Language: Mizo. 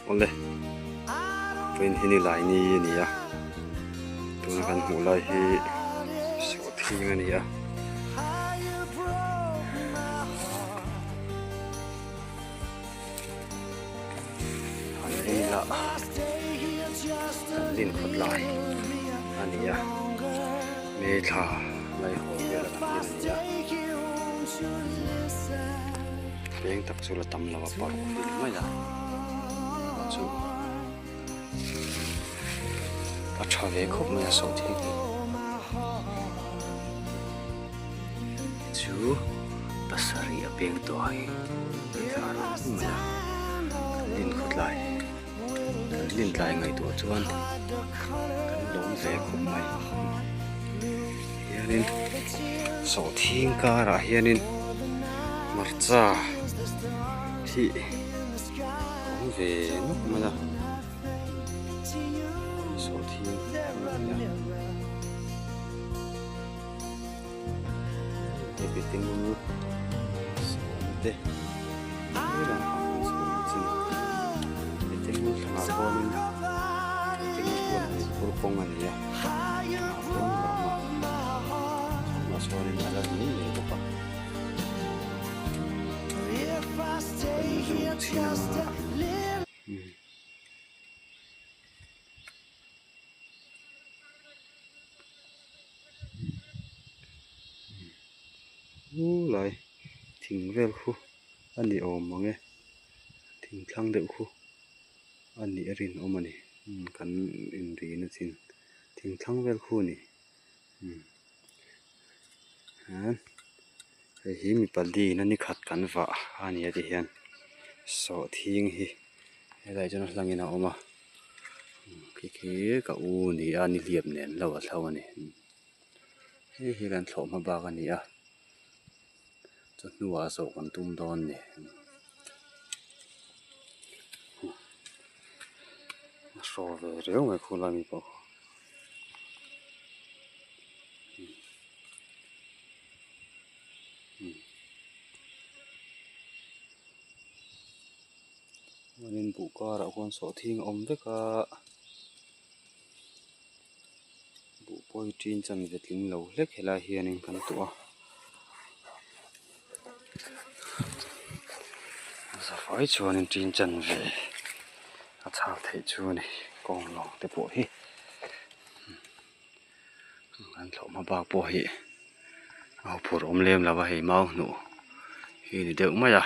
Awle vawiin hi nilai ni a ni a tuna kan hmuh lai hi sawhthing a ni a. Han en ila kan din khawt lai a ni a May thla lai haw vel a kan din a ni a. Peng tak chu la tam lo a paruk vel mai a chu a tha ve khawp mai a sawi thei hi chu pasarih a peng tawh a hei thla reng mai a kan din khawtlai kan din tlai ngaihtuah chuan kan lawm ve khawp mai hianin sawhthing karah hianin hmarcha hi a awm ve nawk mai a sawhthing a ni a hei te sawm te kawng a ni a chungah chuanin a la mai mai bawk a kan zoom chhin anga Lai thing vel khu a ni awm ang e thing thlang deuh khu a nih a rinawm a ni kan inrina chin thing thlang vel khu a ni hian hei hi mipa lin a ni khat kan vah a ni a ti hian sawhthing hi helaiah chuan a hlangin a awm a khi khi ka u a ni a nihliap nen lo a thlo a ni. Hei hi kan thlawh hma bak a ni a chu hnuah zawh kan tum dawn a ni a hraw ve riau mai khulai mi pawh chuanin buh karah khuan sawhthing a awm vek a. Buh pawi ṭin chan ve tling lo hlek helai hianin kan tuah a zafai chuanin ṭin chan ve a chhak theih chu a ni kawng lawng te pawh hi an thlawh hma bak pawh hi a huphurh awm lem lo a hei mau hnuh hi a ni deuh mai a.